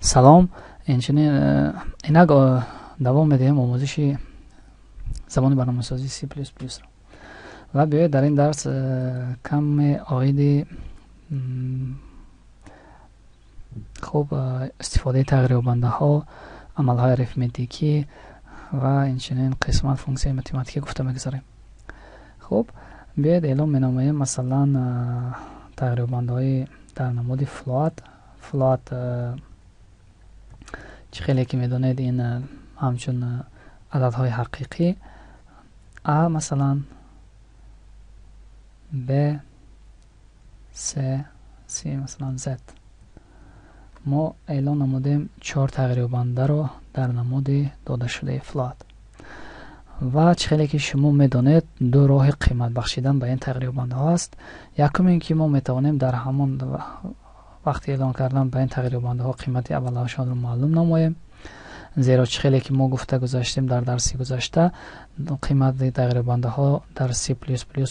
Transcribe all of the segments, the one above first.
Салом. Инчунин инак давом медиҳем омӯзиши забони барномасозии C++-ро. Ва биёед дар ин дарс каме оиди хуб истифодаи тағйирёбандаҳо, амалҳои арифметикӣ ва инчунин қисмат функсияи математикӣ гуфта мегузарем. Хуб, биёед эълон менамоем, масалан, тағйирёбандаҳои дар намуди float. Float, чӣ хеле ки медонед, ин ҳамчун ададҳои ҳақиқӣ А, масалан, Б, С, С, масалан, Z. Мо эълон намудем чор тағйирёбандаро дар намуди додашудаи float. Ва чӣ хеле ки шумо медонед, ду роҳи қимат бахшидан ба ин тағйирёбандаҳо аст. Якум ин ки мо метавонем дар ҳамон вақти эълон кардан ба ин тағйирёбандаҳо қимати аввалашонро маълум намоем, зеро чӣ хеле ки мо гуфта гузаштем дар дарси гузашта, қимати тағйирёбандаҳо дар C++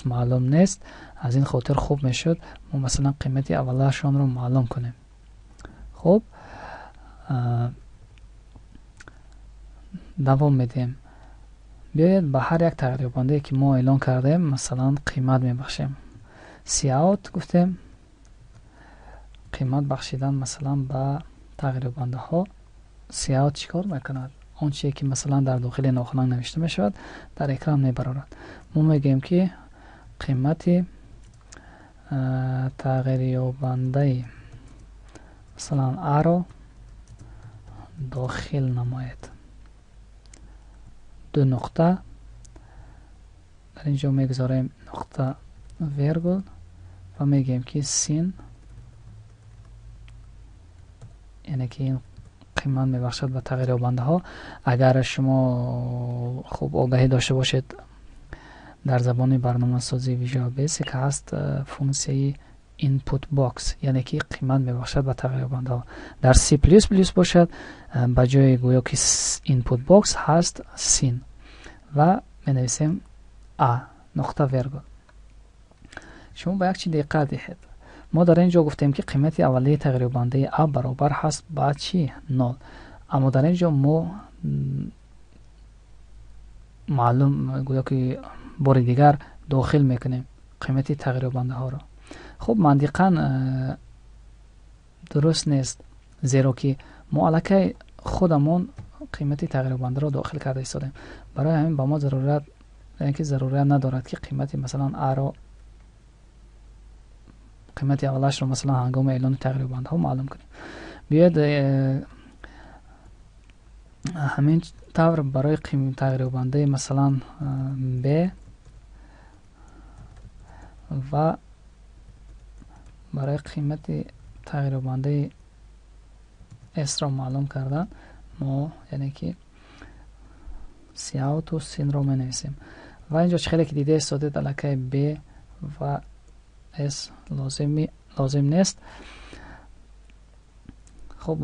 маълум нест. Аз ин хотир хуб мешуд мо масалан қимати аввалашонро маълум кунем. Хуб, давом медиҳем. Биёед ба ҳар як тағйирёбандае ки мо эълон кардем, масалан, қимат мебахшем. Cout гуфтем, қимат бахшидан масалан ба тағйирёбандаҳо. Cout чӣ кор мекунад? Он чизе ки масалан дар дохили нохунак навишта мешавад, дар экран мебарорад. Мо мегӯем ки қимати тағйирёбандаи масалан А-ро дохил намоед. Ду нуқта, дар ин ҷо мегузорем нуқта вергул ва мегӯем ки син, яъне ки ин қимат мебахшад ба тағйирёбандаҳо. Агар шумо хуб огаҳӣ дошта бошед, дар забони барномасозии Visual Basic ҳаст функсияи input box, яъне ки қимат мебахшад ба тағйирёбандаҳо. Дар C++ бошад, ба ҷои гӯё ки input box ҳаст sin ва менависем а нуқта вергул. Шумо ба як чи диққат диҳед. Мо дар ин ҷо гуфтем ки қимати аввалияи тағйирёбандаи а баробар ҳаст ба чӣ? Нол. Аммо дар ин ҷо мо маълум гӯё ки бори дигар дохил мекунем қимати тағйирёбандаҳоро. Хуб, мантиқан дуруст нест, зеро ки мо аллакай худамон қимати тағйирёбандаро дохил карда истодем. Барои ҳамин ба мо зарурат, яъне ки зарурат надорад ки қимати масалан а-ро, қимати аввалашро масалан ҳангоми эълони тағйирёбандаҳо маълум кунем. Биёед ҳамин тавр барои тағйирёбандаи масалан б ва барои қимати тағйирёбандаи s-ро маълум кардан мо, яъне ки cout sin-ро менависем. Ва инҷо чӣ хеле ки дида истодед, аллакай b ва s лозим нест. Хуб,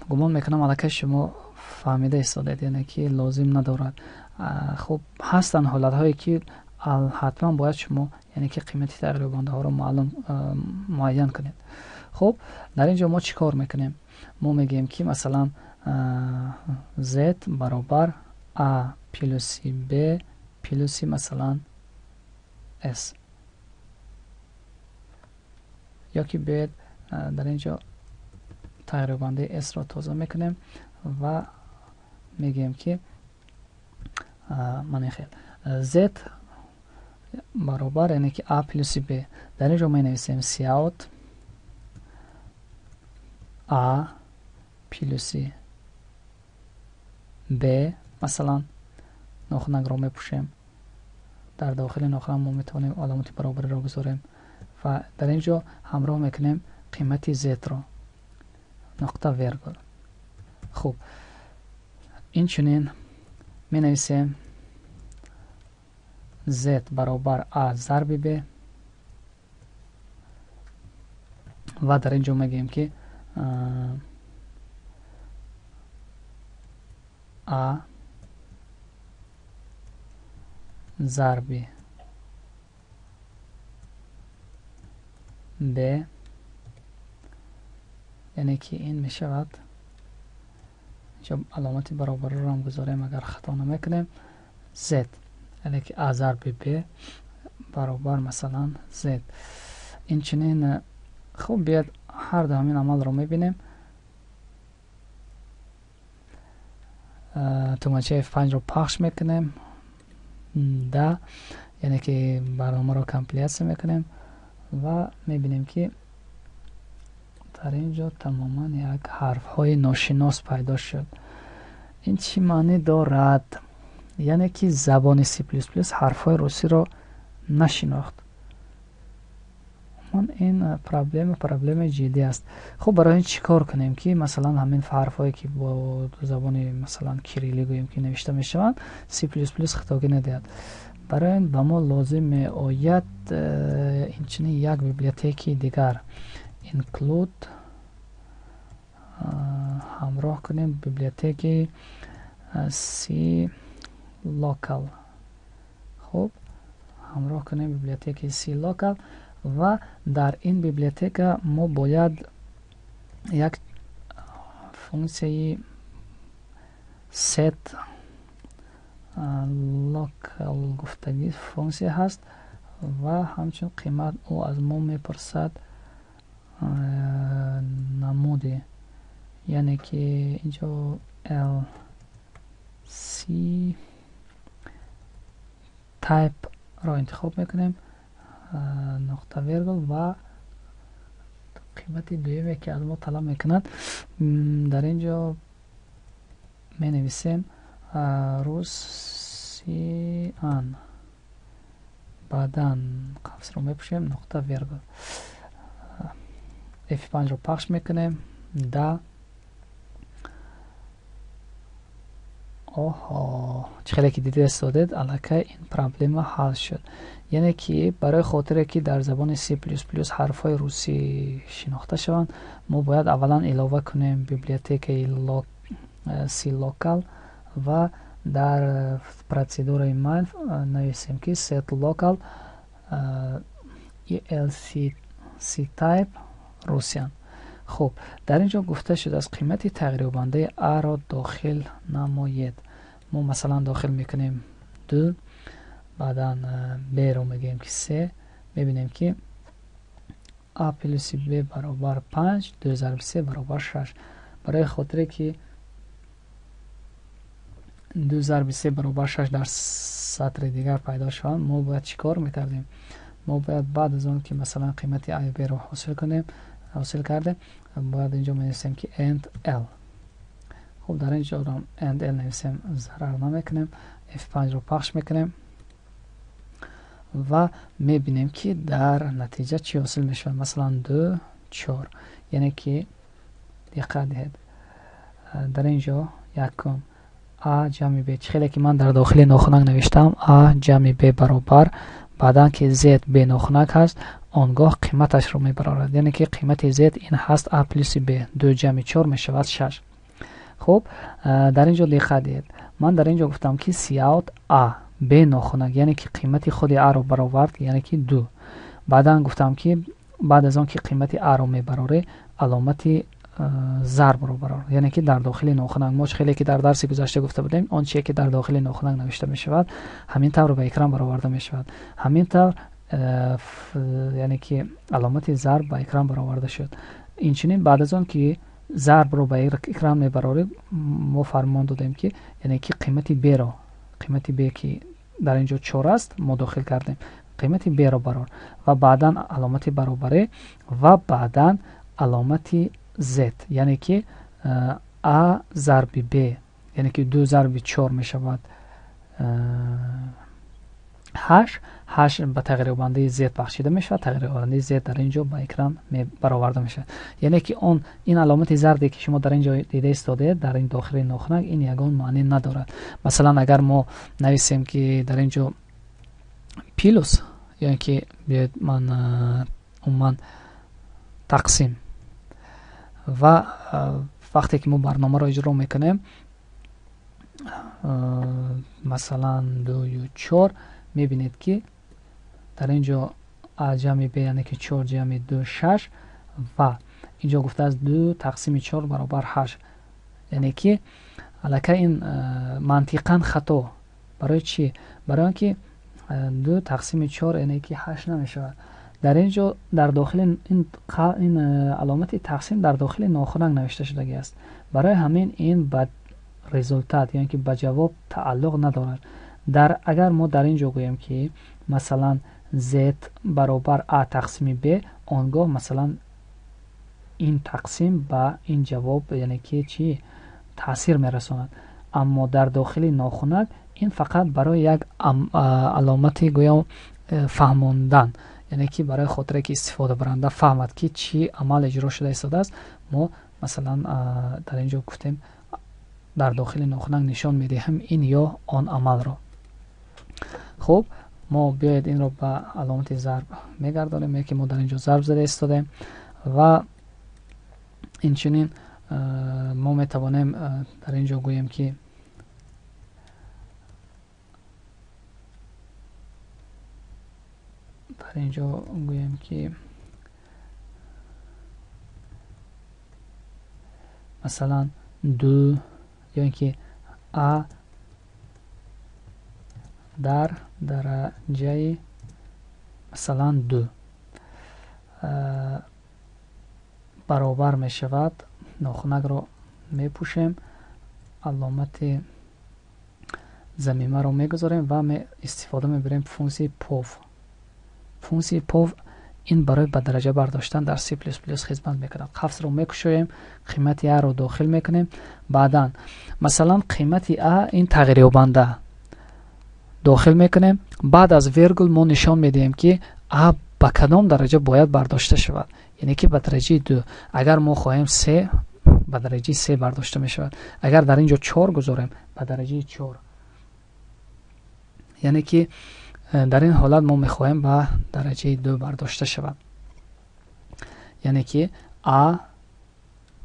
гумон мекунам аллакай шумо фаҳмида истодед, яъне ки лозим надорад. Хуб, ҳастанд ҳолатҳое ки ҳатман бояд шумо, яъне ки қимати тағйирёбандаҳоро маълум муайян кунед. Хуб, дар ин ҷо мо чӣ кор мекунем? Мо мегӯем ки масалан z баробар a плюси b плюси масалан s. Ё ки биёед дар ин ҷо тағйирёбандаи s-ро тоза мекунем ва мегӯем ки ман хел z баробар, яъне ки a плюси b. Дар ин ҷо менависем cout a плюси b, масалан нохунакро мепӯшем. Дар дохили нохунак мо метавонем аломати баробариро гузорем ва дар ин ҷо ҳамроҳ мекунем қимати z-ро, нуқта вергул. Хуб, инчунин менависем z баробар a зарби b ва дар ин ҷо мегӯем ки a зарби b, яъне ки ин мешавад Инҷо аломати баробариро ҳам гузорем, агар хато намекунем, z, яъне ки a зарби b баробар масалан z. Инчунин хуб, биёед ҳар ду ҳамин амалро мебинем. Тугмачаи F5-ро пахш мекунем, да, яъне ки барномаро компилятсия мекунем ва мебинем, ки дар ин ҷо тамоман як ҳарфҳои ношинос пайдо шуд. Ин чӣ маънӣ дорад? Яъне ки забони C++ ҳарфҳои русиро нашинохт. Умуман ин проблемаи ҷиддӣ аст. Хуб, барои ин чӣ кор кунем, ки масалан ҳамин ҳарфҳое, ки бо забони масалан кириллӣ гӯем, ки навишта мешаванд, C++ хатогӣ надиҳад? Барои ин ба мо лозим меояд инчунин як библиотекаи дигар, include, ҳамроҳ кунем библиотекаи C local. Хуб, ҳамроҳ кунем библиотекаи C local ва дар ин библиотека мо бояд як функсияи set local гуфтагӣ функсия ҳаст ва ҳамчун қимат ӯ аз мо мепурсад намуди, яъне ки инҷо LC type ро интихоб мекунем, нуқта вергул, ва қимати дуюме, ки аз мо талаб мекунад, дар ин ҷо менависем Russian, баъдан қавсро мепӯшем, нуқта вергул, F5-ро пахш мекунем, да. Оҳо, чӣ хеле ки дида истодед, аллакай ин проблема ҳал шуд. Яъне ки барои хотире ки дар забони C++ ҳарфҳои русӣ шинохта шаванд, мо бояд аввалан илова кунем библиотекаи C local ва дар процедураи main нависем, ки set local elc type Russian. Хуб, дар ин ҷо гуфта шудааст, қимати тағйирёбандаи а-ро дохил намоед. Мо масалан дохил мекунем ду, баъдан б-ро мегӯем, ки се. Мебинем, ки а плюси б баробар панҷ, ду зарби се баробар шаш. Барои хотире ки ду зарби се баробар шаш дар сатри дигар пайдо шаванд, мо бояд чӣ кор мекардем? Мо бояд баъд аз он ки масалан қимати а б-ро ҳосил кунем, ҳосил кардем, бояд инҷо менависем, ки end l. Хуб, дар ин ҷо end l нависем, зарар намекунем. F5-ро пахш мекунем ва мебинем, ки дар натиҷа чӣ ҳосил мешавад. Масалан ду, чор. Яъне ки диққат диҳед, дар ин ҷо якум а ҷамъи б, чӣ хеле ки ман дар дохили нохунак навиштам, а ҷамъи б баробар, баъдан ки z б нохунак ҳаст, он гоҳ қиматашро мебарорад, яъне ки қимати z ин ҳаст а плюси б, ду ҷамъи чор мешавад шаш. Хуб, дар ин ҷо диққат диҳед, ман дар ин ҷо гуфтам, ки cout а б нохунак, яъне ки қимати худи аро баровард, яъне ки ду. Баъдан гуфтам, ки баъд аз он ки қимати аро мебарорӣ, аломати зарбро барор, яъне ки дар дохили нохунак. Мо хеле ки дар дарси гузашта гуфта будем, он чие ки дар дохили нохунак навишта мешавад, ҳамин тавр ба экран бароварда мешавад. Ҳамин тавр, яъне ки аломати зарб ба экран бароварда шуд. Инчунин баъд аз он ки зарбро ба экран мебарорӣ, мо фармон додем, ки яъне ки қимати б-ро, қимати б, ки дар ин ҷо чор аст, мо дохил кардем, қимати б-ро барор ва баъдан аломати баробарӣ ва баъдан аломати z, яъне ки а зарби б, яъне ки ду зарби чор мешавад ҳашт. Ҳашт ба тағйирёбандаи z бахшида мешавад, тағйирёбандаи z дар ин ҷо ба экран бароварда мешавад. Яъне ки он ин аломати зарде, ки шумо дар ин ҷо дида истодаед, дар ин дохили нохунак, ин ягон маънӣ надорад. Масалан, агар мо нависем, ки дар ин ҷо плюс, ё ин ки биёед ман умуман тақсим, ва вақте ки мо барномаро иҷро мекунем, масалан дую чор, мебинед, ки дар ин ҷо а ҷамъи б, яъне ки чор ҷамъи ду шаш, ва инҷо гуфтааст ду тақсими чор баробар ҳашт. Яъне ки аллакай ин мантиқан хато. Барои чӣ? Барои он ки 2 тақсими 4 яъне ки 8 намешавад. Дар ин ҷо дар дохили ин аломати тақсим дар дохили нохунак навишта шудагӣ аст. Барои ҳамин ин ба результат ё ин ки ба ҷавоб тааллуқ надорад. Агар мо дар ин ҷо гӯем ки масалан z баробар a тақсими b, он гоҳ масалан ин тақсим ба ин ҷавоб яъне ки чӣ таъсир мерасонад. Аммо дар дохили нохунак ин фақат барои як аломати гӯям фаҳмондан, яъне ки барои хотире ки истифодабаранда фаҳмад ки чӣ амал иҷро шуда истодааст, мо масалан дар ин ҷо гуфтем дар дохили нохунак нишон медиҳем ин ё он амалро. Хуб, мо биёед инро ба аломати зарб мегардонем, ки мо дар ин ҷо зарб зада истодаем ва инчунин мо метавонем дар ин ҷо гӯем ки дар ин ҷо гӯем ки масалан 2 ё ин ки а дар дараҷаи масалан 2 баробар мешавад. Нохунакро мепӯшем, аломати замимаро мегузорем ва истифода мебарем функсияи pov. Функсияи pov ин барои ба дараҷа бардоштан дар C++ хизмат мекунад. Қафсро мекушоем, қимати а-ро дохил мекунем. Баъдан масалан қимати а ин тағйирёбанда дохил мекунем. Баъд аз вергул мо нишон медиҳем ки а ба кадом дараҷа бояд бардошта шавад, яъне ки ба дараҷаи 2. Агар мо хоҳем 3, ба дараҷаи 3 бардошта мешавад. Агар дар ин ҷо 4 гузорем, ба дараҷаи 4. Яъне ки дар ин ҳолат мо мехоҳем ба дараҷаи 2 бардошта шавад, яъне ки а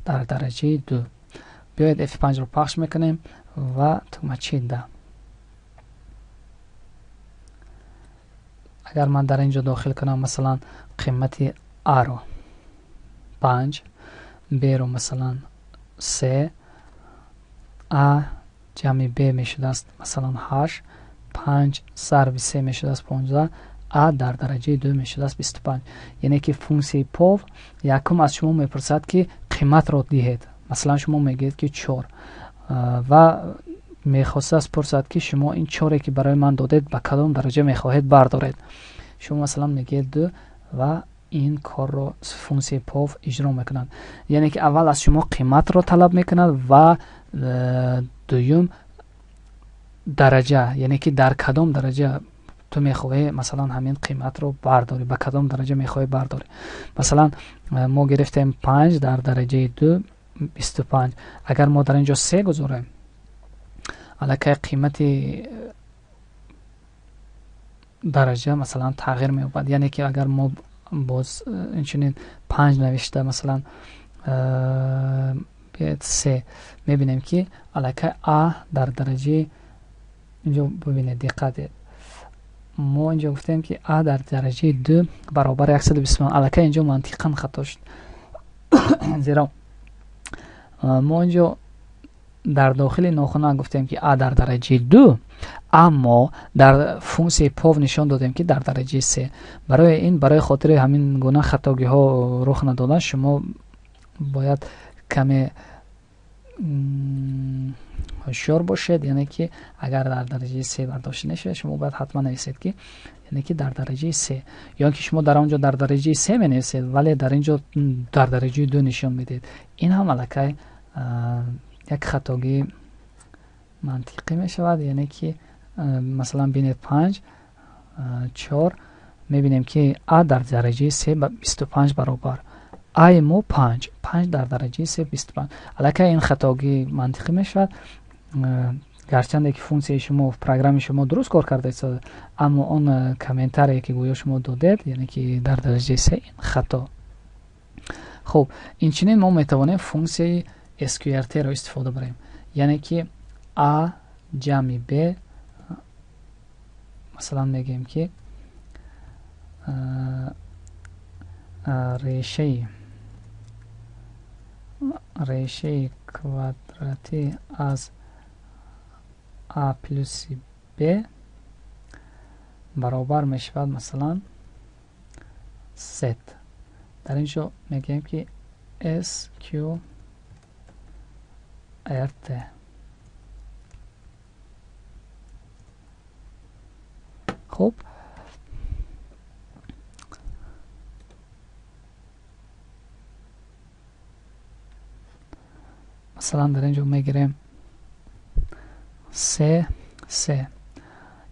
дар дараҷаи 2. Биёед F5-ро пахш мекунем ва тугмачи 10. Агар ман дар ин ҷо дохил кунам масалан қимати а-ро 5, б-ро масалан 3, а ҷамъи б мешудааст масалан 8, 5 зарби 3 мешудааст 15, а дар дараҷаи 2 мешудааст 25. Яъне ки функсияи pov якум аз шумо мепурсад ки қиматро диҳед. Масалан шумо мегӯед ки 4 ва мехостааст пурсад ки шумо ин 4-е ки барои ман додед ба кадом дараҷа мехоҳед бардоред. Шумо масалан мегӯед 2 ва ин корро функсияи pov иҷро мекунад. Яъне ки аввал аз шумо қиматро талаб мекунад ва дуюм дараҷа, яъне ки дар кадом дараҷа ту мехоҳӣ масалан ҳамин қиматро бардорӣ, ба кадом дараҷа мехоҳӣ бардорӣ. Масалан мо гирифтем 5 дар дараҷаи 2 25. Агар мо дар ин ҷо 3 гузорем, аллакай қимати дараҷа масалан тағйир меёбад. Яъне ки агар мо боз инчунин 5 навишта масалан 3 мебинем ки аллакай а дар дараҷаи инҷо бибинед, диққат диҳед, мо инҷо гуфтем ки а дар дараҷаи 2 баробар 125. Аллакай инҷо мантиқан хато шуд, зеро мо инҷо дар дохили нохунак гуфтем ки а дар дараҷаи 2, аммо дар функсияи pov нишон додем ки дар дараҷаи 3. Барои ин, барои хотири ҳамин гуна хатогиҳо рух надодан, шумо бояд каме ҳушёр бошед. Яъне ки агар дар дараҷаи 3 бардошта нашавад, шумо бояд ҳатман нависед ки яъне ки дар дараҷаи 3, ё ки шумо дар он ҷо дар дараҷаи 3 менависед, вале дар ин ҷо дар дараҷаи 2 нишон медиҳед. Ин ҳам аллакай як хатогии мантиқӣ мешавад. Яъне ки масалан бинед 5 4 мебинем ки а дар дараҷаи 3 ба 25 баробар, а мо 5, 5 дар дараҷаи 3 25. Аллакай ин хатогии мантиқӣ мешавад. Гарчанде ки функсияи шумо, программаи шумо дуруст кор карда истода, аммо он комментарие ки гӯё шумо додед, яъне ки дар дараҷаи 3, ин хато. Хуб, инчунин мо метавонем функсияи sqrt-ро истифода барем. Яъне ки а ҷамъи б, масалан мегӯем ки решаи Решаи квадратӣ аз а плюси б баробар мешавад, масалан, z. Дар ин ҷо мегӯем, ки s q r t. Хуб, масалан, дар ин ҷо мегирем се се,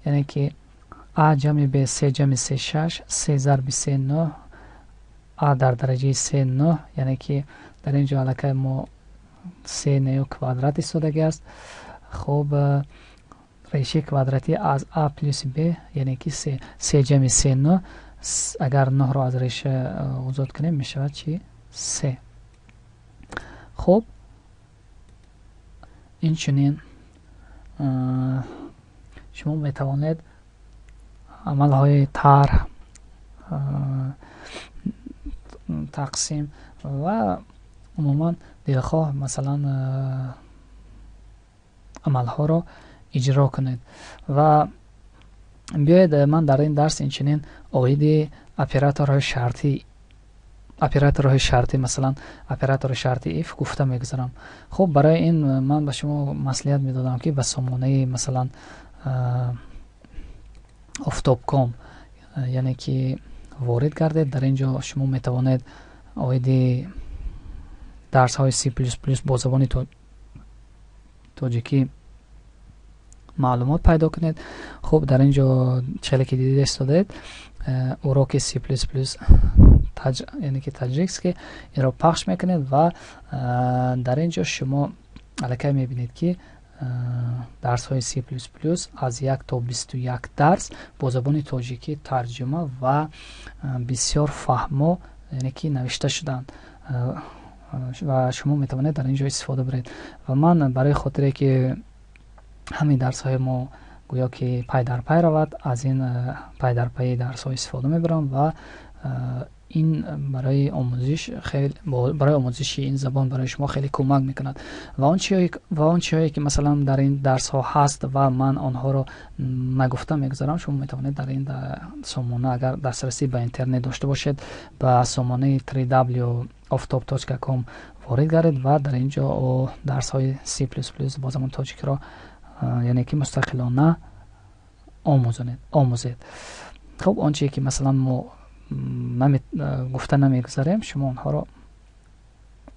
яъне ки а ҷамъи б се ҷамъи се шаш, се зарби се нӯҳ, а дар дараҷаи се нӯҳ, яъне ки дар ин ҷо аллакай мо се нею квадрат истодагӣ аст. Хуб, решаи квадратӣ аз а плюси б, яъне ки се, се ҷамъи се нӯҳ, агар нӯҳро аз реша озод кунем, мешавад чи? Се. Хуб, инчунин шумо метавонед амалҳои тарҳ, тақсим ва умуман дилхоҳ, масалан, амалҳоро иҷро кунед. Ва биёед, ман дар ин дарс инчунин оиди операторҳои шартӣ, масалан, оператори шарти if гуфта мегузарам. Хуб, барои ин ман ба шумо маслиҳат медодам, ки ба сомонаи, масалан, Офтобком, яъне ки ворид гардед. Дар ин ҷо шумо метавонед оиди дарсҳои C++ бо забони тоҷикӣ маълумот пайдо кунед. Хуб, дар ин ҷо челе ки дида истодаед, уроки C++, яъне ки таджикский, инро пахш мекунед ва дар ин ҷо шумо аллакай мебинед, ки дарсҳои C++ аз 1 то 21 дарс бо забони тоҷикӣ тарҷума ва бисёр фаҳмо, яъне ки навишта шудаанд ва шумо метавонед дар ин ҷо истифода баред. Ва ман барои хотире ки ҳамин дарсҳои мо гӯё ки пай дар пай равад, аз ин пайдарпайи дарсҳо истифода мебарам ва ин барои омӯзиш барои омӯзиши ин забон барои шумо хеле кӯмак мекунад. Ва он чиҳое ки, масалан, дар ин дарсҳо ҳаст ва ман онҳоро нагуфта мегузарам, шумо метавонед дар ин сомона, агар дастрасӣ ба интернет дошта бошед, ба сомонаи 3w oftob.com ворид гардед ва дар ин ҷо дарсҳои C++ бо забони тоҷикиро, яъне ки мустақилона омӯзед. Хуб, он чизе ки, масалан, мо гуфта намегузарем, шумо онҳоро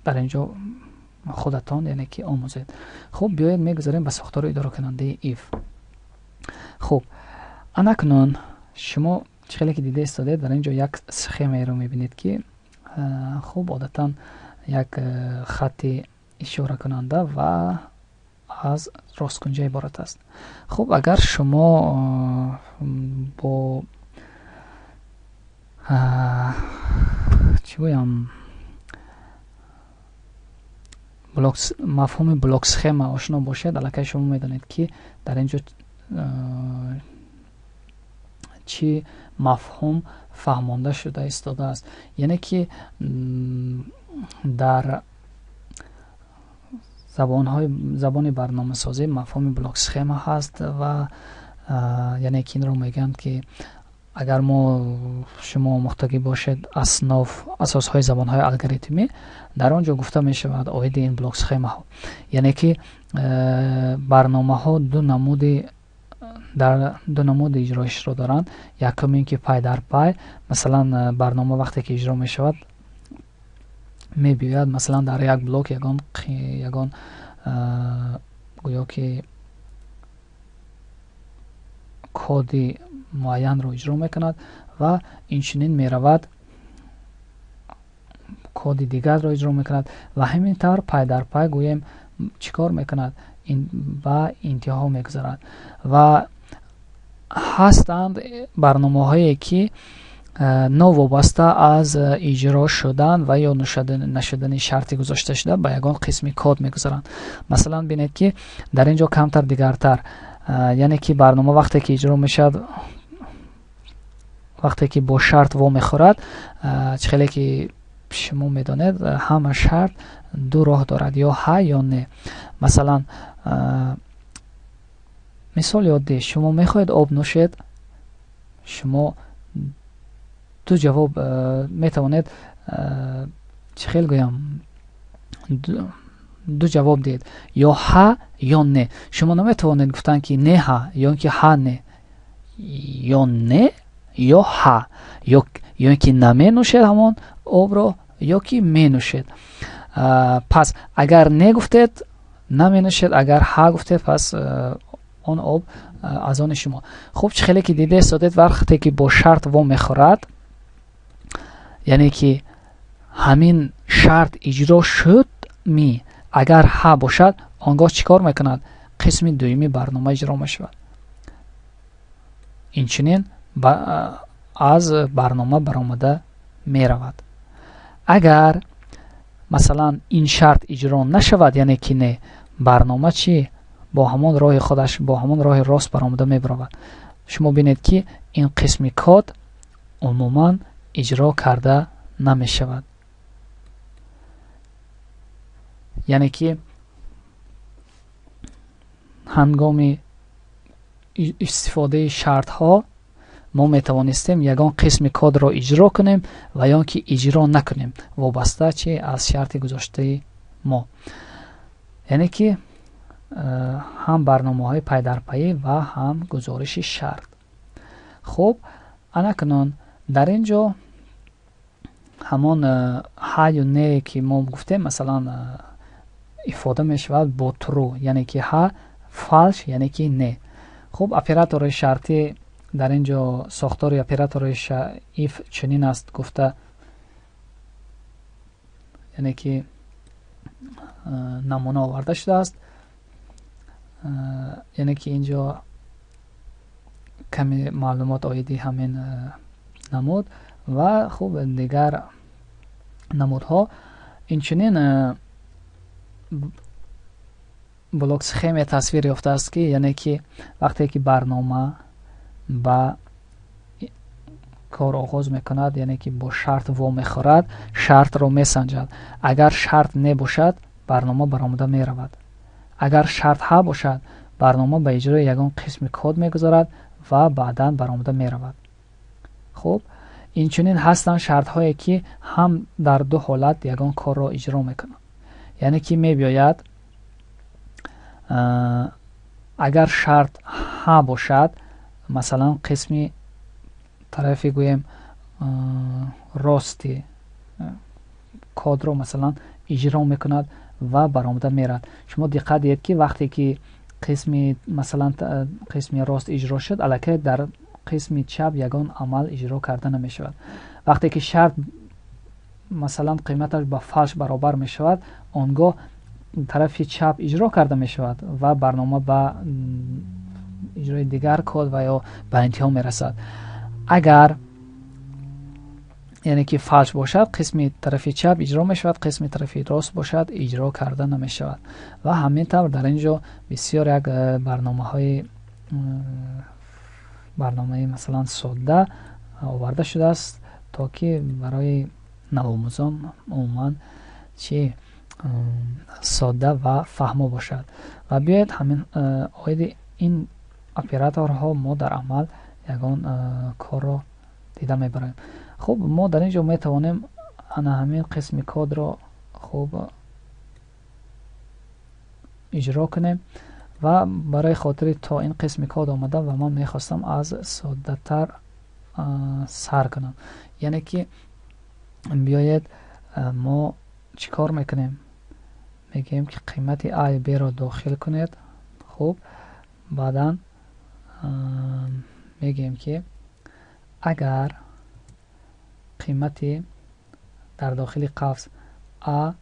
дар ин ҷо худатон, яъне ки, омӯзед. Хуб, биёед, мегузарем ба сохтори идоракунандаи if. Хуб, анакнун шумо чӣ хеле ки дида истодаед, дар ин ҷо як схемаеро мебинед, ки хуб, одатан як хатти ишоракунанда ва аз росткунҷа иборат аст. Хуб, агар шумо бо, чӣ гӯям, мафҳуми блок-схема ошно бошед, аллакай шумо медонед, ки дар ин ҷо чӣ мафҳум фаҳмонда шуда истодааст. Яъне ки дар забони барномасозӣ мафҳуми блок-схема ҳаст ва яъне ки инро мегӯянд, ки агар мо шумо омӯхтагӣ бошед основ асосҳои забонҳои алгоритмӣ, дар он ҷо гуфта мешавад оиди ин блок-схемаҳо. Яъне ки барномаҳо ду намуди дар ду намуди иҷроишро доранд. Якум ин ки пай дар пай, масалан, барнома вақте ки иҷро мешавад, мебиёяд, масалан, дар як блок ягон гӯё ки коди муайянро иҷро мекунад ва инчунин меравад, коди дигарро иҷро мекунад ва ҳамин тавр пай дар пай, гӯем, чӣ кор мекунад, ба интиҳо мегузарад. Ва ҳастанд барномаҳое, ки новобаста аз иҷро шудан ва ё нашудани шарти гузошташуда ба ягон қисми код мегузаранд. Масалан, бинед, ки дар ин ҷо камтар дигартар, яъне ки барнома вақте ки иҷро мешавад, вақте ки бо шарт вомехӯрад, чӣ хеле ки шумо медонед, ҳама шарт ду роҳ дорад, ё ҳа ё не. Масалан, мисоли оддӣ, шумо мехоҳед об нӯшед, шумо ду ҷавоб метавонед, чӣ хел гӯям, ду ҷавоб диҳед, ё ҳа ё не. Шумо наметавонед гуфтан ки не ҳа ё ки ҳа не, ё не ё ҳа, ё ин ки наменӯшед ҳамон обро ё ки менӯшед. Пас агар не гуфтед, наменӯшед, агар ҳа гуфтед, пас он об аз они шумо. Хуб, чӣ хеле ки дида истодед, вақте ки бо шарт вомехӯрад, яъне ки ҳамин шарт иҷро шуд, ми агар ҳа бошад, он гоҳ чӣ кор мекунад? Қисми дуюми барнома иҷро мешавад. Инчунин аз барнома баромада меравад. Агар масалан ин шарт иҷро нашавад, яъне ки не, барнома чӣ бо ҳамон роҳи худаш, бо ҳамон роҳи рост баромада мебаровад. Шумо бинед ки ин қисми код умуман иҷро карда намешавад. Яъне ки ҳангоми истифодаи шартҳо мо метавонистем ягон қисми кодро иҷро кунем ва ё ки иҷро накунем, вобаста чи аз шарти гузоштаи мо. Яъне ки ҳам барномаҳои пайдарпайӣ ва ҳам гузориши шарт. Хуб, анакунун дар ин ҷо ҳамон ҳа ё не ки мо гуфтем, масалан ифода мешавад бо true, яъне ки ҳа, false, яъне ки не. Хуб, оператори шартӣ дар ин ҷо сохтори оператори if чунин аст гуфта, яъне ки намуна оварда шудааст. Яъне ки ин ҷо каме маълумот оиди ҳамин намуд ва хуб дигар намудҳо. Инчунин блок схеме тасвир ёфтааст, ки яъне ки вақте ки барнома ба кор оғоз мекунад, яъне ки бо шарт вомехӯрад, шартро месанҷад. Агар шарт не бошад, барнома баромада меравад. Агар шарт ҳа бошад, барнома ба иҷрои ягон қисми код мегузарад ва баъдан баромада меравад. Хуб, инчунин ҳастанд шартҳое ки ҳам дар ду ҳолат ягон корро иҷро мекунанд. Яъне ки мебиёяд, агар шарт ҳа бошад, масалан қисми тарафи гӯем рости кодро масалан иҷро мекунад ва баромада меравад. Шумо диққат диҳед ки вақте ки қисми масалан қисми рост иҷро шуд, аллакай дар қисми чап ягон амал иҷро карда намешавад. Вақте ки шарт масалан қиматаш ба фалш баробар мешавад, он гоҳ тарафи чап иҷро карда мешавад ва барнома ба иҷрои дигар код ва ё ба интиҳо мерасад. Агар яъне ки фалш бошад, қисми тарафи чап иҷро мешавад, қисми тарафи рост бошад, иҷро карда намешавад. Ва ҳамин тавр дар ин ҷо бисёр як барномаи масалан содда оварда шудааст, то ки барои навомӯзон умуман чи содда ва фаҳмо бошад. Ва биёед ҳамин оиди ин операторҳо мо дар амал ягон корро дида мебарем. Хуб, мо дар ин ҷо метавонем ана ҳамин қисми кодро хуб иҷро кунем ва барои хотири то ин қисми код омада ва ман мехостам аз соддатар сар кунам. Яъне ки биёед мо чӣ кор мекунем? Мегӯем ки қимати а ва б-ро дохил кунед. Хуб, баъдан мегӯем ки агар қимати дар дохили қавс а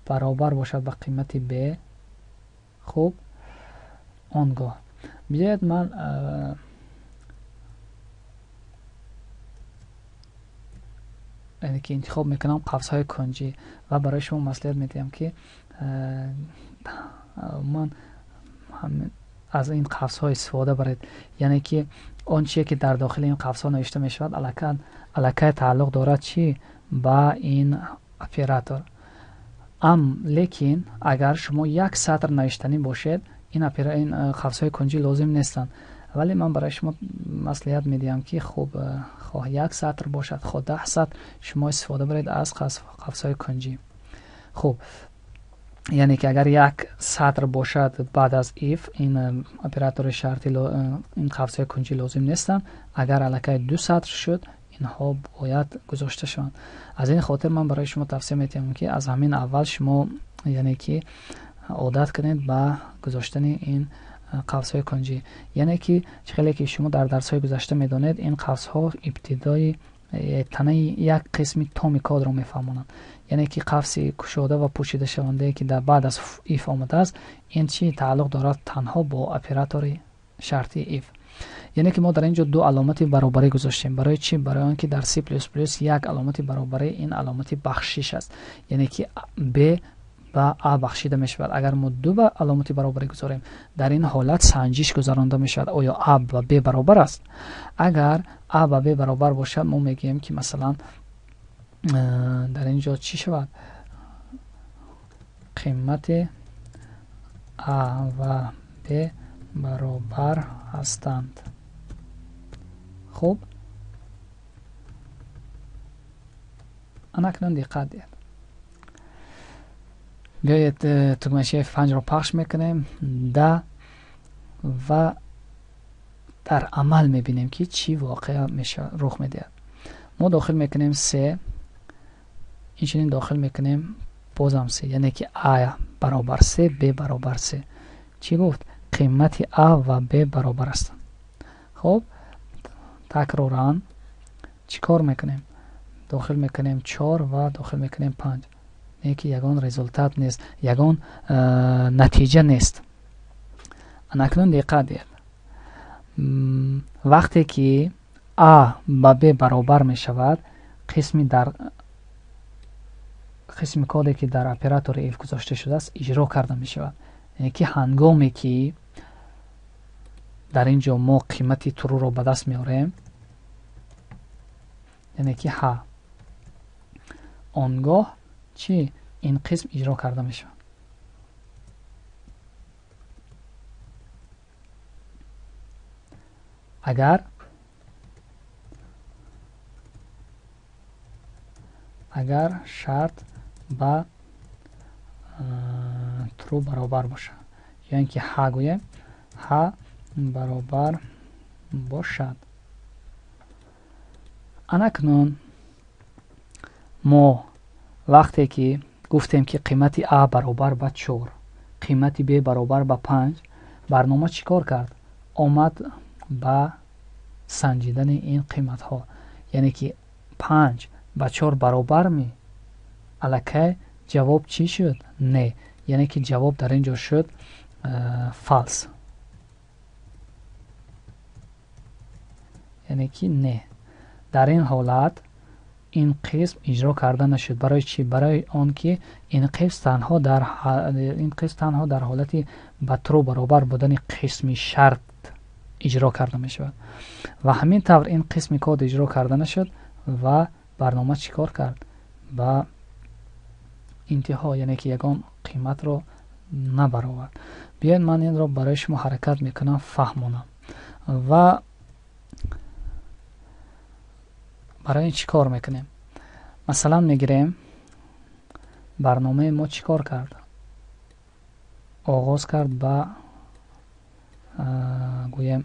баробар бошад ба қимати б, хуб, он гоҳ биёед ман яъне ки интихоб мекунам қавсҳои кунҷӣ ва барои шумо маслиҳат медиҳам ки ман аз ин қавсҳо истифода баред. Яъне ки он чие ки дар дохили ин қавсҳо навишта мешавад, аллакай тааллуқ дорад чи ба ин оператор. Лекин агар шумо як сатр навиштанӣ бошед, ин қавсҳои кунҷӣ лозим нестанд. Вале ман барои шумо маслиҳат медиҳам, ки хуб, хоҳ як сатр бошад, хоҳ 10 сатр, шумо истифода баред аз қавсҳои кунҷӣ. Хуб, яъне ки агар як сатр бошад баъд аз if, ин оператори шартӣ, ин қавсҳои кунҷӣ лозим нестанд. Агар аллакай 2 сатр шуд, инҳо бояд гузошта шаванд. Аз ин хотир ман барои шумо тавсия медиҳам, ки аз ҳамин аввал шумо, яъне ки, одат кунед ба гузоштани ин қавсҳои кунҷӣ. Яъне ки чӣ хеле ки шумо дар дарсҳои гузашта медонед, ин қавсҳо ибтидои танаи як қисми томи кодро мефаҳмонанд. Яъне ки қавси кушода ва пӯшидашавандае, ки дар баъд аз if омадааст, ин чӣ тааллуқ дорад? Танҳо бо оператори шартии if. Яъне ки мо дар ин ҷо ду аломати баробарӣ гузоштем. Барои чӣ? Барои он ки дар C++ як аломати баробарӣ ин аломати бахшиш аст, яъне ки b ба а бахшида мешавад. Агар мо ду аломати баробарӣ гузорем, дар ин ҳолат санҷиш гузаронда мешавад, оё а ба б баробар аст. Агар а ба б баробар бошад, мо мегӯем, ки масалан дар ин ҷо чӣ шавад? Қимати а ва б баробар ҳастанд. Хуб, анакнун диққат диҳед. Биёед, тугмачаи F5-ро пахш мекунем да ва дар амал мебинем, ки чӣ воқеа рух медиҳад. Мо дохил мекунем се, инчунин дохил мекунем бозам се, яъне ки а баробар се, б баробар се. Чӣ гуфт? Қимати а ва б баробар ҳастанд. Хуб, такроран чӣ кор мекунем? Дохил мекунем чор ва дохил мекунем панҷ. Не ки ягон результат нест, ягон натиҷа нест. Анакнун диққат диҳед. Вақте ки а ба б баробар мешавад, қисми дар қисми коде, ки дар оператори if гузошта шудааст, иҷро карда мешавад. Яъне ки ҳангоме ки дар ин ҷо мо қимати true-ро ба даст меорем, яъне ки ҳа, он гоҳ чӣ ин қисм иҷро карда мешавад. Агар шарт ба true баробар бошад, ё ин ки ҳа гӯем, ҳа баробар бошад. Анакнун мо вақте ки гуфтем, ки қимати а баробар ба чор, қимати б баробар ба панҷ, барнома чӣ кор кард? Омад ба санҷидани ин қиматҳо, яъне ки панҷ ба чор баробар ми? Аллакай ҷавоб чӣ шуд? Не, яъне ки ҷавоб дар ин ҷо шуд false, яъне ки не. Дар ин ҳолат ин қисм иҷро карда нашуд. Барои чӣ? Барои он ки ин қисм танҳо дар ҳолати ба true баробар будани қисми шарт иҷро карда мешавад. Ва ҳамин тавр ин қисми код иҷро карда нашуд ва барнома чӣ кор кард? Ба интиҳо, яъне ки ягон қиматро набаровард. Биёед, ман инро барои шумо ҳаракат мекунам фаҳмонам. Ва барои ин чӣ кор мекунем? Масалан, мегирем, барномаи мо чӣ кор кард? Оғоз кард ба, гӯем,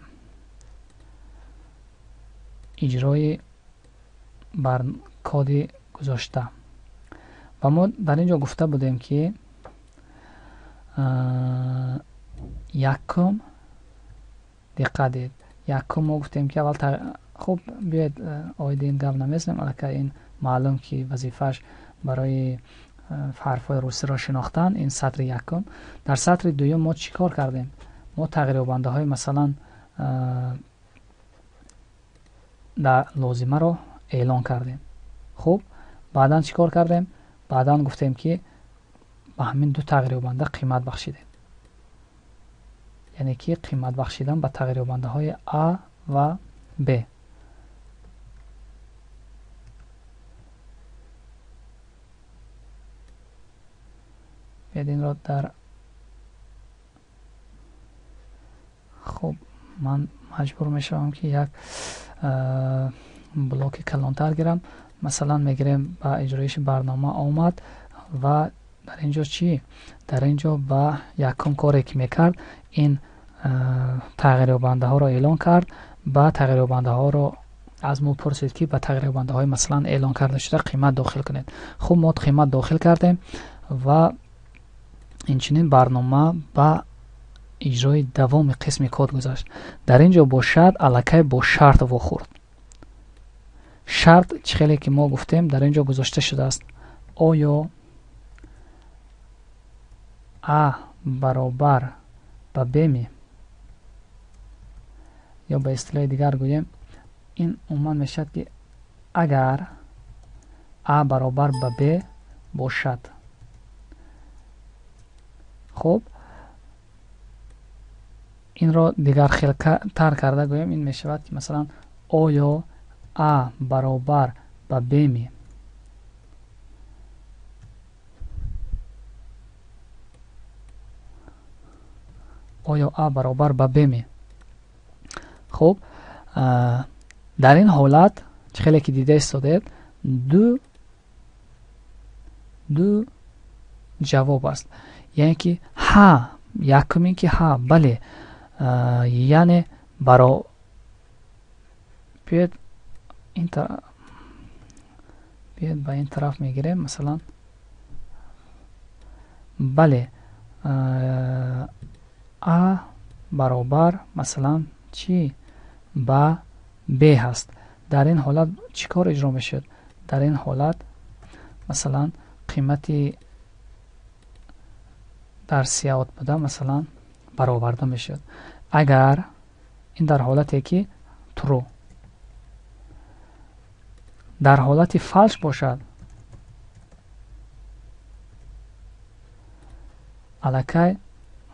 иҷрои бар коди гузошта. Ва мо дар ин ҷо гуфта будем, ки якум, диққат диҳед, якум мо гуфтем, ки аввал, хуб, биёед, оиди ин гап намезанем. Аллакай ин маълум, ки вазифааш барои ҳарфҳои русиро шинохтан. Ин сатри якум. Дар сатри дуюм мо чӣ кор кардем? Мо тағйирёбандаҳои, масалан, дар лозимаро эълон кардем. Хуб, баъдан чӣ кор кардем? Баъдан гуфтем, ки ба ҳамин ду тағйирёбанда қимат бахшидем, яъне ки қимат бахшидан ба тағйирёбандаҳои а ва б. Биёед инро дар хуб, ман маҷбур мешавам, ки як блоки калонтар гирам. Масалан, мегирем, ба иҷроиши барнома омад ва дар ин ҷо чӣ? Дар ин ҷо ба якум коре, ки мекард, ин тағйирёбандаҳоро эълон кард. Ба тағйирёбандаҳоро аз мо пурсид, ки ба тағйирёбандаҳои, масалан, эълон карда шуда қимат дохил кунед. Хуб, мо қимат дохил кардем ва инчунин барнома ба иҷрои давоми қисми код гузашт. Дар ин ҷо бошад, аллакай бо шарт вохӯрд. Шарт чӣ хеле ки мо гуфтем, дар ин ҷо гузошта шудааст: оё а баробар ба б ми? Ё ба истилоҳи дигар гӯем, ин умуман мешавад, ки агар а баробар ба б бошад. Хуб, инро дигар хелтар карда гӯем, ин мешавад, ки масалан, оё а баробар ба б ми? Оё а баробар ба б ми? Хуб, дар ин ҳолат, чӣ хеле ки дида истодед, ду ҷавоб аст, яъне ки ҳа, якумин ки ҳа, бале, яъне баро биёед биёед ба ин тараф мегирем. Масалан, бале, а баробар, масалан, чӣ, ба б ҳаст. Дар ин ҳолат чӣ кор иҷро мешавад? Дар ин ҳолат, масалан, қимати дар cout буда, масалан, бароварда мешавад. Агар ин дар ҳолате ки true, дар ҳолати false бошад, аллакай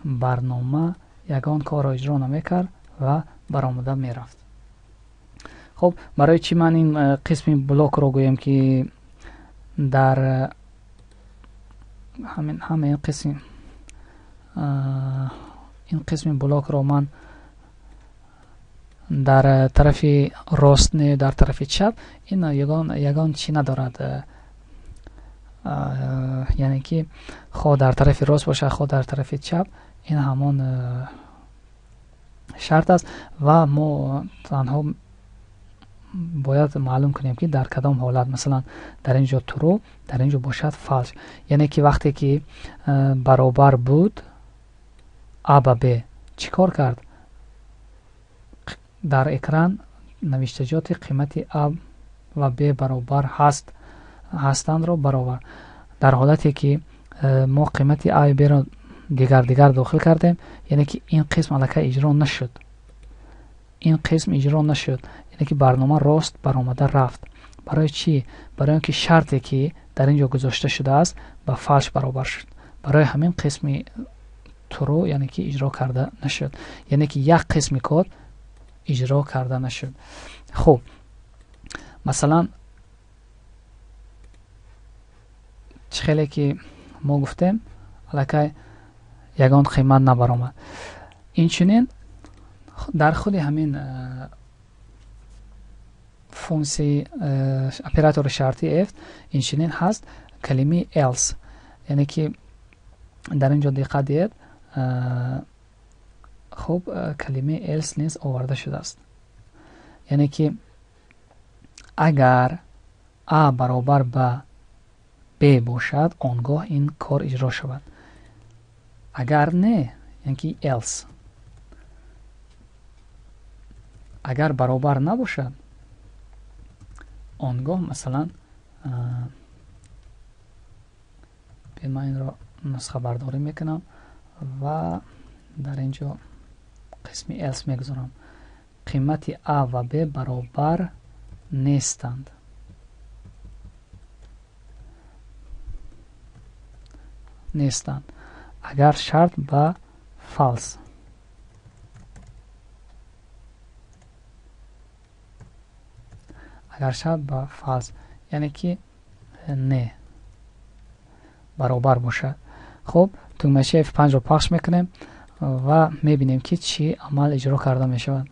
барнома ягон корро иҷро намекард ва баромада мерафт. Хуб, барои чӣ ман ин қисми блокро гӯем, ки дар ҳамин ҳама ин қисми блокро ман дар тарафи рост не, дар тарафи чап, ин ягон чӣ надорад, яъне ки хоҳ дар тарафи рост бошад, хоҳ дар тарафи чап, ин ҳамон шарт аст ва мо танҳо бояд маълум кунем, ки дар кадом ҳолат. Масалан, дар ин ҷо true, дар ин ҷо бошад false, яъне ки вақте ки баробар буд а ба б, чӣ кор кард? Дар экран навиштаҷоти қимати а ва б баробар ҳастандро баровард. Дар ҳолате ки мо қимати а бро дигар дигар дохил кардем, яъне ки ин қисм аллакай иҷро нашуд, ин қисм иҷро нашуд, яъне ки барнома рост баромада рафт. Барои чӣ? Барои он ки шарте, ки дар ин ҷо гузошта шудааст, ба false баробар шуд. Барои ҳамин қисми true, яъне ки иҷро карда нашуд, яъне ки як қисми код иҷро карда нашуд. Хуб, масалан, чӣ хеле ки мо гуфтем, аллакай ягон қимат набаромад. Инчунин дар худи ҳамин функсияи оператори шартӣ if инчунин ҳаст калимаи else, яъне ки дар ин ҷо диққат диҳед. Хуб, калимаи else низ оварда шудааст, яъне ки агар а баробар ба б бошад, он гоҳ ин кор иҷро шавад, агар не, яъне ки else, агар баробар набошад, он гоҳ, масалан, ман инро нусхабардорӣ мекунам ва дар ин ҷо қисми else мегузорам: қимати а ва б баробар нестанд, агар шарт ба false, агар шарт ба false, яъне ки не баробар бошад. Хуб, тугмачаи F5-ро пахш мекунем ва мебинем, ки чӣ амал иҷро карда мешавад.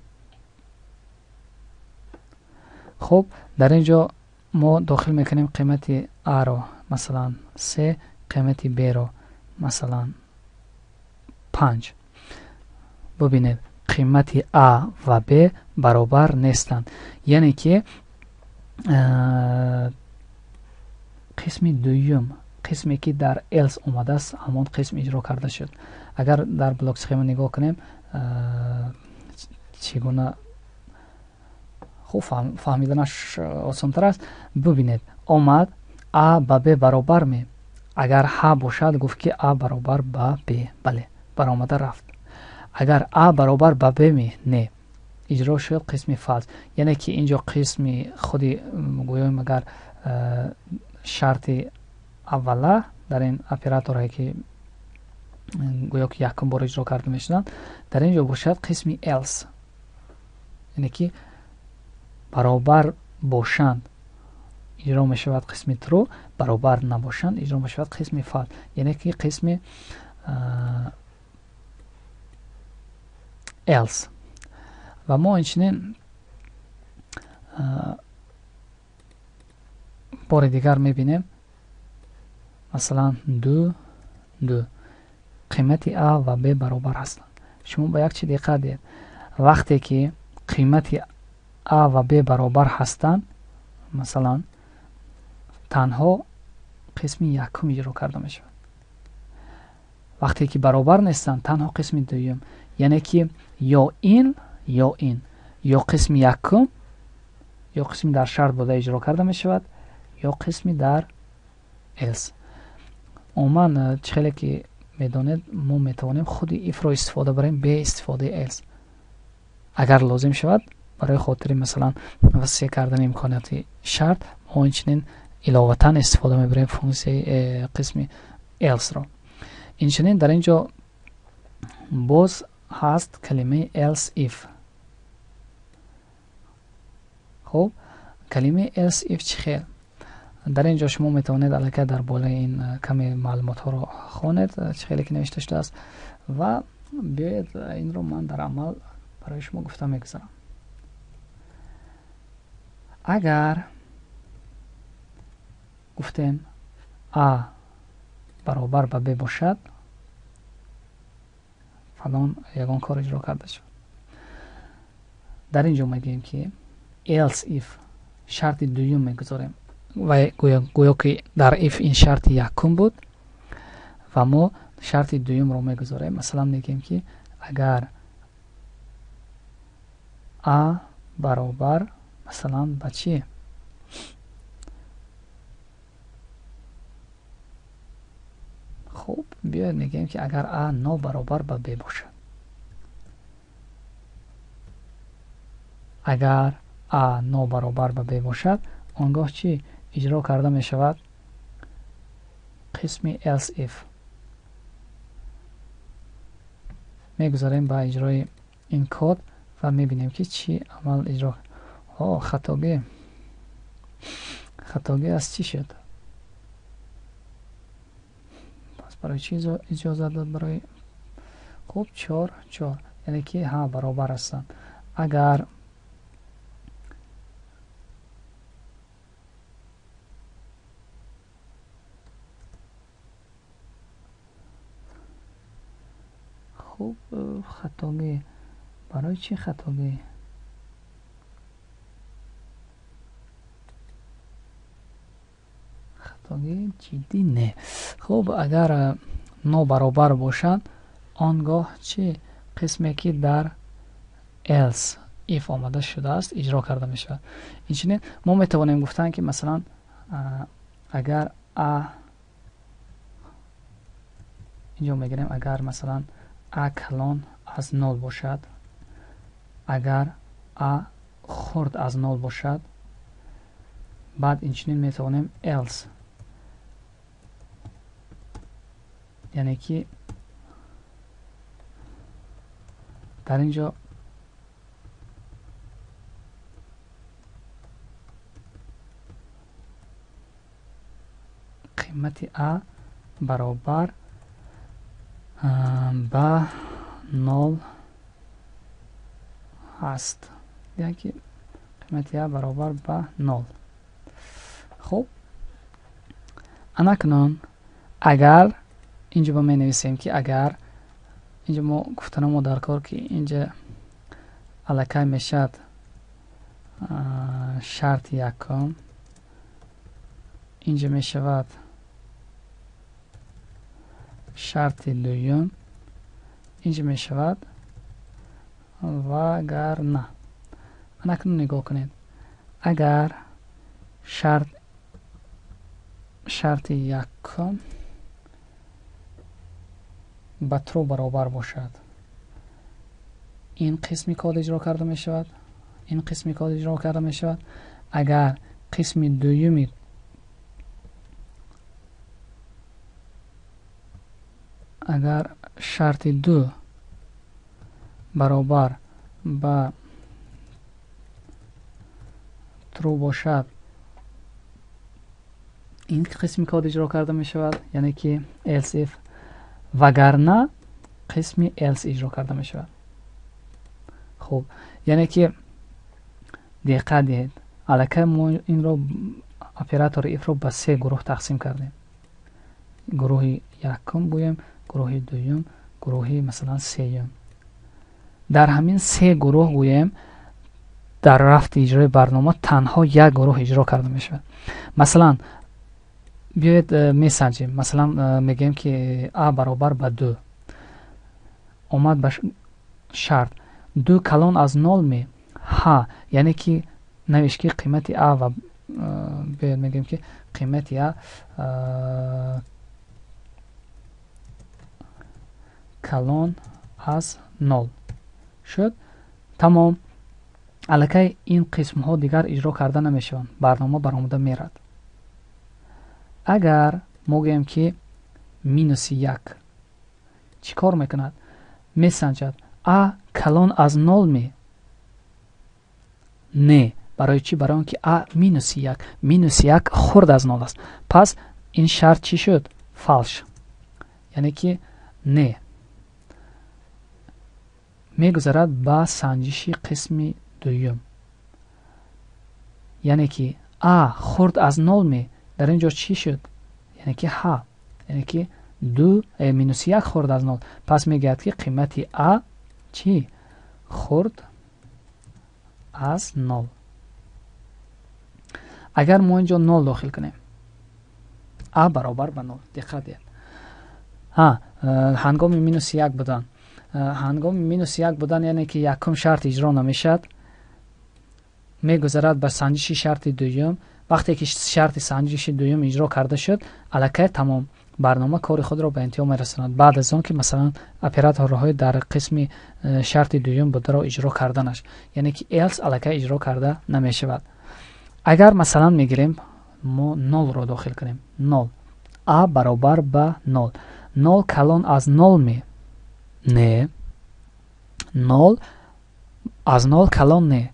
Хуб, дар ин ҷо мо дохил мекунем қимати А-ро, масалан 3, қимати Б-ро, масалан 5. Бубинед, қимати А ва Б баробар нестанд. Яъне ки қисми дуюм, қисме ки дар else омадааст, ҳамон қисм иҷро карда шуд. Агар дар блок схема нигоҳ кунем, чӣ гуна хуб фаҳмиданаш осонтар аст. Бубинед, омад А ба Б баробар ме? Агар ҳа бошад, гуфт ки А баробар ба Б, бале, баромада рафт. Агар А баробар ба Б ме? Не, иҷро шуд қисми false. Яъне ки инҷо қисми худи гӯём, агар шарти аввала дар ин операторҳое ки гӯё ки якум бор иҷро карда мешуданд, дар ин ҷо бошад қисми else, яъне ки баробар бошанд, иҷро мешавад қисми true, баробар набошанд, иҷро мешавад қисми false, яъне ки қисми else. Ва мо инчунин бори дигар мебинем, масалан 2 2, қимати А ва Б баробар ҳастанд. Шумо ба як чи диққат диҳед: вақте ки қимати А ва Б баробар ҳастанд, масалан, танҳо қисми якум иҷро карда мешавад. Вақте ки баробар нестанд, танҳо қисми дуюм. Яъне ки ё ин, ё ин, ё қисми якум, ё қисми дар шарт буда иҷро карда мешавад, ё қисми дар else. Умуман, чӣ хеле ки медонед, мо метавонем худи if-ро истифода барем бе истифодаи else, агар лозим шавад. Барои хотири, масалан, васеъ кардани имконияти шарт, мо инчунин иловатан истифода мебарем функсияи қисми else-ро. Инчунин дар ин ҷо боз ҳаст калимаи else if. Хуб, калимаи else if чӣ хел? Дар ин ҷо шумо метавонед аллакай дар болои ин каме маълумотҳоро хонед, чӣ хеле ки навишта шудааст, ва биёед, инро ман дар амал барои шумо гуфта мегузарам. Агар гуфтем А баробар ба Б бошад, фалон ягон кор иҷро карда шуд. Дар ин ҷо мегӯем ки else if, шарти дуюм мегузорем ва гӯё ки дар if ин шарти якум буд ва мо шарти дуюмро мегузорем. Масалан, мегӯем ки агар А баробар, масалан, ба чӣ? Хуб, биёед, мегӯем ки агар А нобаробар ба Б бошад, агар А нобаробар ба Б бошад, он гоҳ чӣ иҷро карда мешавад? Қисми else if. Мегузарем ба иҷрои ин код ва мебинем, ки чӣ амал иҷро. Хатогӣ, хатогӣ аз чӣ шуд? Пас барои чӣ иҷозат дод? Барои хуб, чор чор, яъне ки ҳа, баробар ҳастанд. Агар хуб, хатогӣ барои чӣ? Хатогӣ хатогӣ ҷиддӣ не. Хуб, агар нобаробар бошад, он гоҳ чӣ? Қисме ки дар else if омада шудааст, иҷро карда мешавад. Инчунин мо метавонем гуфтан, ки масалан агар А, инҷо мегирем, агар масалан А калон аз нол бошад, агар А хурд аз нол бошад, баъд инчунин метавонем else, яъне ки дар ин ҷо қимати А баробар ба 0 аст, яъне ки қимати а баробар ба 0. Хуб, анакнун агар инҷо мо менависем, ки агар инҷо мо гуфтанамо дар кор, ки инҷа аллакай мешавад шарти якум, инҷа мешавад шарти дуюм, инҷа мешавад вагарна. Анакнун нигоҳ кунед, агар шарти якум ба true баробар бошад, ин қисми код иҷро карда мешавад, ин қисми код иҷро карда мешавад. Агар қисми дуюми агар шарти 2 баробар ба true бошад, ин қисми код иҷро карда мешавад, яъне ки else if, вагарна қисми else иҷро карда мешавад. Хуб, яъне ки диққат диҳед, аллакай мо инро оператори if-ро ба се гурӯҳ тақсим кардем. Гурӯҳи якум гӯем, гурӯҳи дуюм, гурӯҳи масалан сеюм. Дар ҳамин се гурӯҳ гӯем, дар рафти иҷрои барнома танҳо як гурӯҳ иҷро карда мешавад. Масалан, биёед месанҷем. Масалан, мегӯем ки а баробар ба 2 омад ба шарт 2 калон аз 0 ме? Ҳа, яъне ки навишт ки қимати а ва биёед мегӯем ки қимати а калон аз 0 шуд. Тамом, аллакай ин қисмҳо дигар иҷро карда намешаванд, барнома баромада мерад. Агар мо гӯем ки -1, чӣ кор мекунад? Месанҷад а калон аз 0 ме? Не. Барои чӣ? Барои он ки а -1, -1 хурд аз 0 аст. Пас ин шарт чӣ шуд? Фалш, яъне ки не. Мегузарад ба санҷиши қисми дуюм, яъне ки а хурд аз 0 ме? Дар ин ҷо чӣ шуд? Яъне ки ҳа, яъне ки 2 -1 хурд аз 0. Пас мегӯяд ки қимати а чӣ? Хурд аз 0. Агар мо инҷо 0 дохил кунем, а баробар ба 0. Диққат диҳед, ҳангоми -1 будан, ҳангоми -1 будан, яъне ки якум шарт иҷро намешавад, мегузарад ба санҷиши шарти дуюм. Вақте ки шарти санҷиши дуюм иҷро карда шуд, аллакай тамом, барнома кори худро ба интиҳо мерасонад. Баъд аз он ки масалан операторҳои дар қисми шарти дуюм бударо иҷро карданаш, яъне ки else аллакай иҷро карда намешавад. Агар масалан мегирем мо 0-ро дохил кунем, 0, а баробар ба 0, 0 калон аз 0 ме? Не, 0 аз 0 калон не,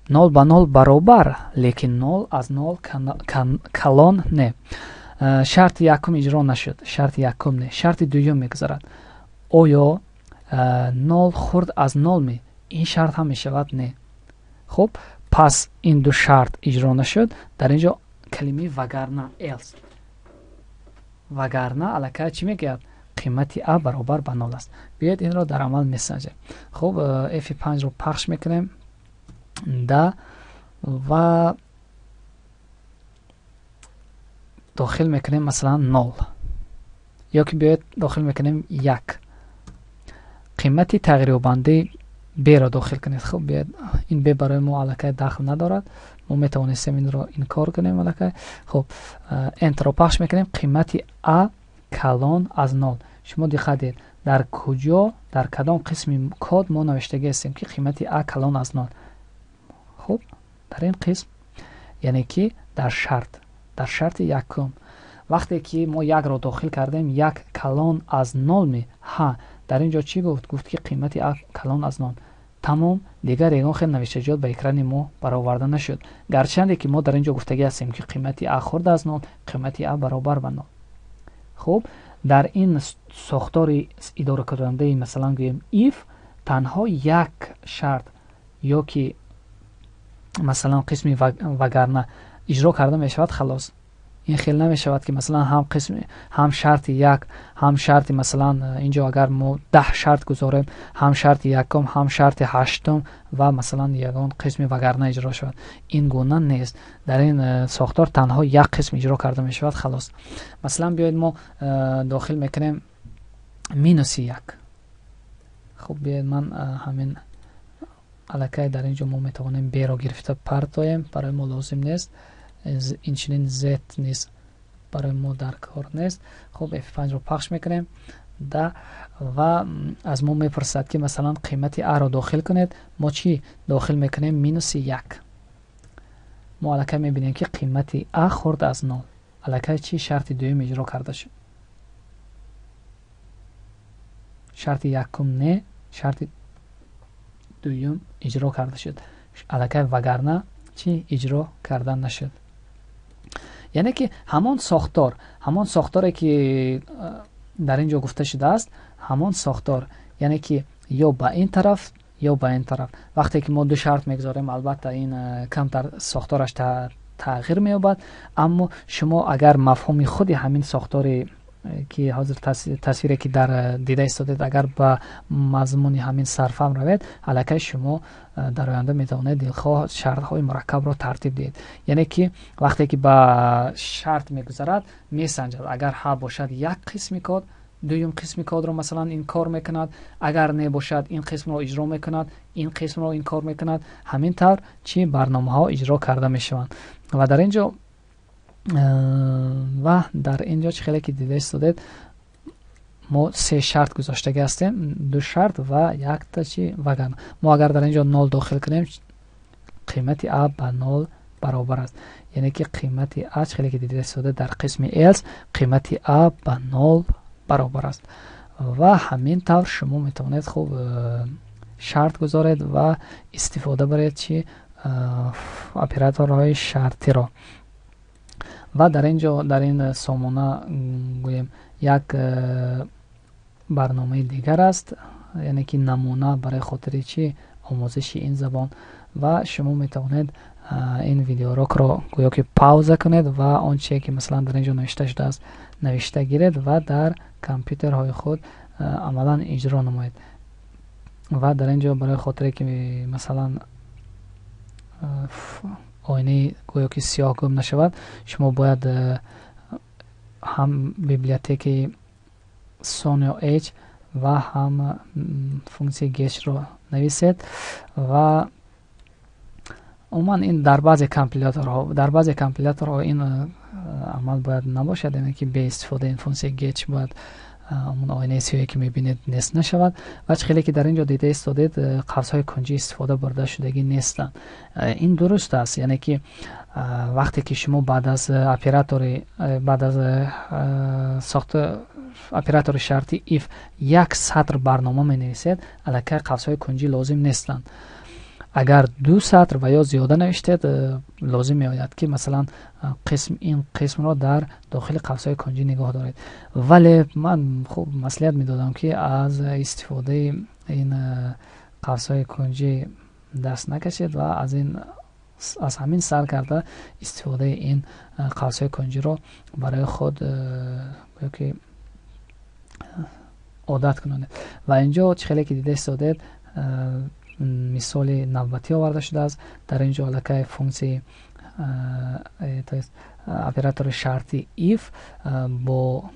0 ба 0 баробар, лекин 0 аз 0 калон не. Шарти якум иҷро нашуд, шарти якум не, шарти дуюм мегузарад. Оё 0 хурд аз 0 ме? Ин шарт ҳам мешавад не. Хуб, пас ин ду шарт иҷро нашуд. Дар ин ҷо калимаи вагарна, else, вагарна аллакай чӣ мегӯяд? Қимати а баробар ба 0 аст. Биёед инро дар амал месанҷем. Хуб, F5-ро пахш мекунем да ва дохил мекунем масалан 0, ё ки биёед дохил мекунем 1. Қимати тағйирёбандаи b-ро дохил кунед. Хуб, биёед ин b барои мо аллакай дахл надорад, мо метавонистем инро инкор кунем аллакай. Хуб, enter-ро пахш мекунем, қимати а калон аз 0. Шумо диққат диҳед, дар куҷо, дар кадом қисми код мо навиштагӣ ҳастем ки қимати а калон аз 0? Хуб, дар ин қисм, яъне ки дар шарт, дар шарти якум. Вақте ки мо 1-ро дохил кардем, 1 калон аз 0 ме? Ҳа, дар ин ҷо чӣ гуфт? Гуфт ки қимати а калон аз 0. Тамом, дигар ягон хел навиштаҷот ба экрани мо бароварда нашуд. Гарчанде ки мо дар ин ҷо гуфтагӣ ҳастем ки қимати а хурд аз 0, қимати а баробар ба 0. Хуб, Дар ин сохтори идоракунандаи, масалан гӯем, if танҳо як шарт ё ки масалан қисми вагарна иҷро карда мешавад, халос. Ин хел намешавад, ки масалан ҳам қисми, ҳам шарти як, ҳам шарти, масалан, инҷо агар мо 10 шарт гузорем, ҳам шарти якум, ҳам шарти ҳаштум ва масалан ягон қисми вагарна иҷро шавад. Ин гуна нест. Дар ин сохтор танҳо як қисм иҷро карда мешавад, халос. Масалан, биёед, мо дохил мекунем минуси як. Хуб, биёед, ман ҳамин аллакай дар ин ҷо мо метавонем беро гирифта партоем, барои мо лозим нест. Инчунин z низ барои мо дар кор нест. Хуб, F5-ро пахш мекунем да ва аз мо мепурсад, ки масалан қимати аро дохил кунед. Мо чӣ дохил мекунем? Минуси як. Мо аллакай мебинем, ки қимати а хурд аз нол. Аллакай чӣ? Шарти дуюм иҷро карда шуд. Шарти якум не, шарти дуюм иҷро карда шуд. Аллакай вагарна чӣ иҷро карда нашуд. Яъне ки ҳамон сохтор, ҳамон сохторе ки дар ин ҷо гуфта шудааст, ҳамон сохтор, яъне ки ё ба ин тараф, ё ба ин тараф. Вақте ки мо ду шарт мегузорем, албатта, ин камтар сохтораш тағйир меёбад, аммо шумо агар мафҳуми худи ҳамин сохтори ки ҳозир тасвире ки дар дида истодед, агар ба мазмуни ҳамин сарфаҳм равед, аллакай шумо дар оянда метавонед дилхоҳ шартҳои мураккабро тартиб диҳед. Яъне ки вақте ки ба шарт мегузарад, месанҷад: агар ҳа бошад, як қисми код, дуюм қисми кодро масалан инкор мекунад, агар не бошад, ин қисмро иҷро мекунад, ин қисмро инкор мекунад. Ҳамин тавр чӣ барномаҳо иҷро карда мешаванд. Ва дар ин ҷо чӣ хеле ки дида истодед, мо се шарт гузоштагӣ ҳастем: ду шарт ва якта чи вагарна. Мо агар дар ин ҷо нол дохил кунем, қимати а ба нол баробар аст. Яъне ки қимати а, чӣ хеле ки дида истода, дар қисми else қимати а ба нол баробар аст. Ва ҳамин тавр шумо метавонед хуб шарт гузоред ва истифода баред чи операторҳои шартиро. Ва дар ин ҷо, дар ин сомона, гӯем, як барномаи дигар аст, яъне ки намуна барои хотири чи омӯзиши ин забон. Ва шумо метавонед ин видеоурокро гӯё ки пауза кунед ва он чие ки масалан дар ин ҷо навишта шудааст, навишта гиред ва дар компютерҳои худ амалан иҷро намоед. Ва дар ин ҷо барои хотире ки масалан оинаи гӯё ки сиёҳ гум нашавад, шумо бояд ҳам библиотекаи Sonio Edge ва ҳам функсияи getch-ро нависед. Ва умуман ин дар баъзе компиляторҳо ин амал бояд набошад, яъне ки бе истифодаи ин функсияи getch бояд он оинаи сиёҳе ки мебинед, нест нашавад. Ва чӣ хеле ки дар ин ҷо дида истодед, қавсҳои кунҷӣ истифода бурда шудагӣ нестанд. Ин дуруст аст, яъне ки вақте ки шумо баъд аз оператори, баъд аз сохта оператори шарти if як сатр барнома менависед, аллакай қавсҳои кунҷӣ лозим нестанд. Агар ду сатр ва ё зиёда навиштед, лозим меояд, ки масалан қисм, ин қисмро дар дохили қавсҳои кунҷӣ нигоҳ доред. Вале ман хуб маслиҳат медодам, ки аз истифодаи ин қавсҳои кунҷӣ даст накашед ва аз ҳамин сар карда истифодаи ин қавсҳои кунҷиро барои худ ки одат кунонед. Ва инҷо чӣ хеле ки дида истодед, мисоли навбатӣ оварда шудааст. Дар ин ҷо аллакай функсияи, то есть оператори шарти if бо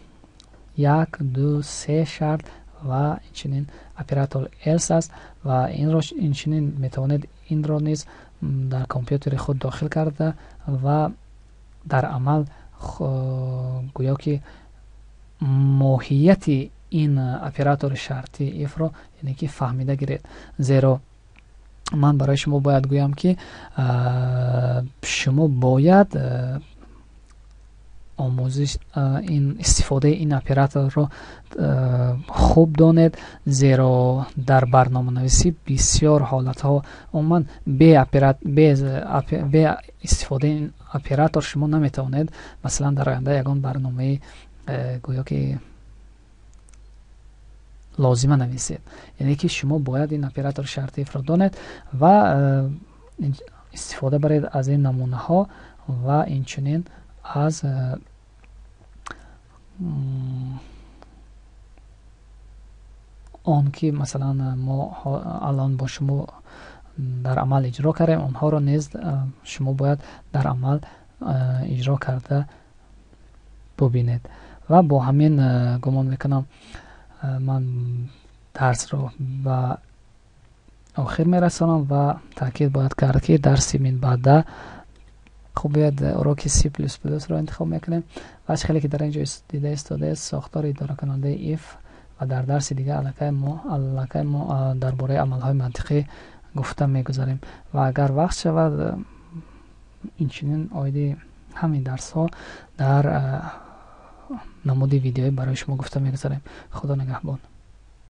як, ду, се шарт ва инчунин оператор else аст. Ва инро инчунин метавонед инро низ дар компютери худ дохил карда ва дар амал гӯё ки моҳияти ин оператори шарти if-ро, яъне ки, фаҳмида гиред. Зеро ман барои шумо бояд гӯям, ки шумо бояд омӯзиш, ин истифодаи ин операторро хуб донед, зеро дар барноманависӣ бисёр ҳолатҳо умуман бе истифодаи ин оператор шумо наметавонед масалан дар оянда ягон барномаи гӯё ки Лозима нависед, яъне ки шумо бояд ин оператори шарти if ро донед ва истифода баред аз ин намунаҳо ва инчунин аз он ки масалан мо алон бо шумо дар амал иҷро кардем, онҳоро низ шумо бояд дар амал иҷро карда бубинед. Ва бо ҳамин, гумон мекунам, ман дарсро ба охир мерасонам ва таъкид бояд кард, ки дарси минбаъда хуб биёед, уроки C++-ро интихоб мекунем ва хеле ки дар ин ҷо дида истодааст, сохтори идоракунандаи if, ва дар дарси дигар аллакай мо дар бораи амалҳои мантиқӣ гуфта мегузарем ва агар вақт шавад, инчунин оиди ҳамин дарсҳо дар намуди видеоӣ барои шумо гуфта мегузарем. Худо нигаҳбон.